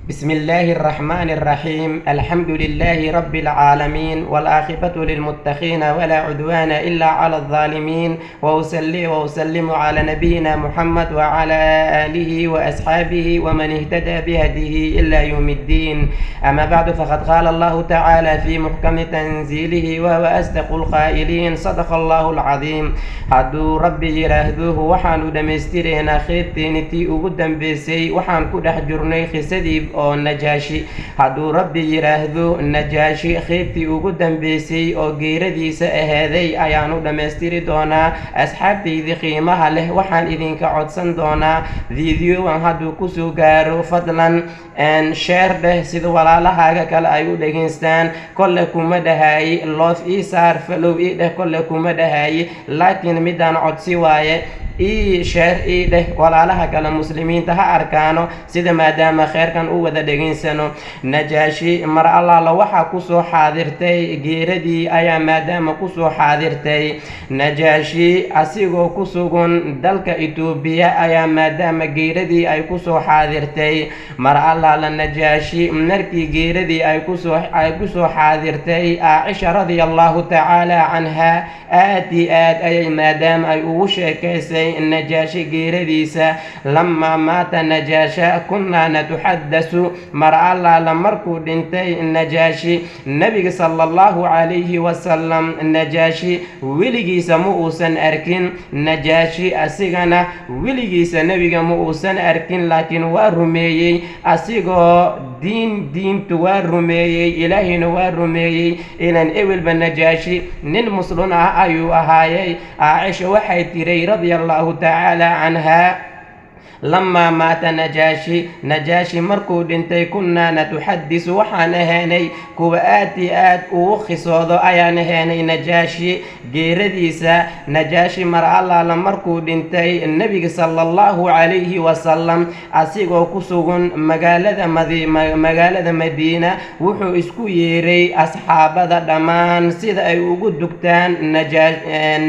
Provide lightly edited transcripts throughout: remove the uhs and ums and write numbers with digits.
بسم الله الرحمن الرحيم. الحمد لله رب العالمين، والعاقبة للمتقين، ولا عدوان إلا على الظالمين، وأصلي وأسلم على نبينا محمد وعلى آله وأصحابه ومن اهتدى بهديه إلى يوم الدين. أما بعد، فقد قال الله تعالى في محكم تنزيله وهو أصدق القائلين، صدق الله العظيم. Hadduu Rabbi yidhaahdo, waxaanu dhammaystireynaa qeybteeni tii ugu dambeysay. Waxaan ku dhex jirnay qisadii oo Najaashi. Hadduu Rabbi yidhaahdo, Najaashi qeybtii ugu dambeysay oo geeradiisa aheeday ayaanu dhammaystiri doonaa. Asxaabtaydii qiimaha leh, waxaan idinka codsan doonaa, videowan hadduu kusoo gaaro, fadlan share dheh sida walaalahaaga kale ay u dhegaystaan. Kolle kuma dhahayi love ii saar, follow ii dheh, kolle kuma dhahayi, laakiin midaan codsi waaye, ii share ii dheh, walaalaha kale Muslimiinta ha arkaano, sida maadaama kheyrkan u wada dhegaysano. Najaashi mar Allaala waxaa kusoo xaadirtay geeradii ayaa maadaama kusoo xaadirtay. Najaashi asigoo ku sugan dalka Itoobiya ayaa maadaama geeradii ay kusoo xaadirtay. Mar Allaala Najaashi markii geeradii ay kusoo xaadirtay, Caaisha radia Allahu tacaala canha aad i aad ayay maadaama ay ugu sheekaysay Najaashi geeradiisa. لما مات نجاشا كنا نتحدث. Mar Allaala markuu dhintay Najaashi, Nebiga sala Allahu calayhi wasalam Najaashi weligiisa ma uusan arkin. Najaashi asigana weligiisa Nebiga ma uusan arkin, laakiin waa rumeeyey. Asigoo diintu waa rumeeyey, Ilaahayna waa rumeeyey, ilan ewelba Najaashi nin Muslun ah ayuu ahaayey. Caaisha waxay tiray radia Allahu tacaala canha: لما مات نجاشي, Najaashi markuu dhintay, كنا نتحدث, waxaan ahaynay kuwa aad iyo aad ugu khisoodo ayaan ahaynay Najaashi geeradiisa. Najaashi mar Allaala markuu dhintay, Nebiga sala Allahu calayhi wasalam asigoo ku sugan magaalada Madiina wuxuu isku yeeray asxaabada dhammaan sida ay ugu dugtaan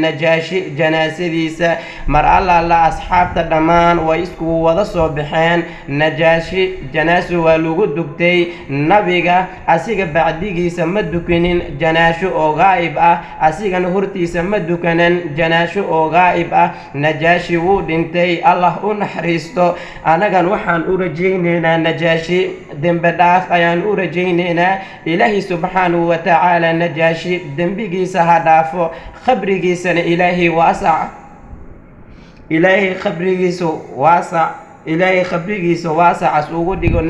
Najaashi janaasadiisa. Mar Allaala asxaabta dhammaan way isku wada soo baxeen. Najaashi janaaso waa lagu dugtay. Nabiga asiga bacdigiisa ma dukinin janaasho oo gaa'ib ah, asigana hortiisa ma dukanan janaasho oo gaa'ib ah. Najaashi wuu dhintay, Allah u naxariisto. Anagan waxaan u rajaynaynaa Najaashi dembi dhaaf ayaan u rajaynaynaa. Ilaahay subxaanahu wa tacaala Najaashi dembigiisa ha dhaafo, khabrigiisana Ilaahay waasac, Ilaahay khabrigiisa waasac, Ilaahay khabrigiisa waasacas ugu dhigo.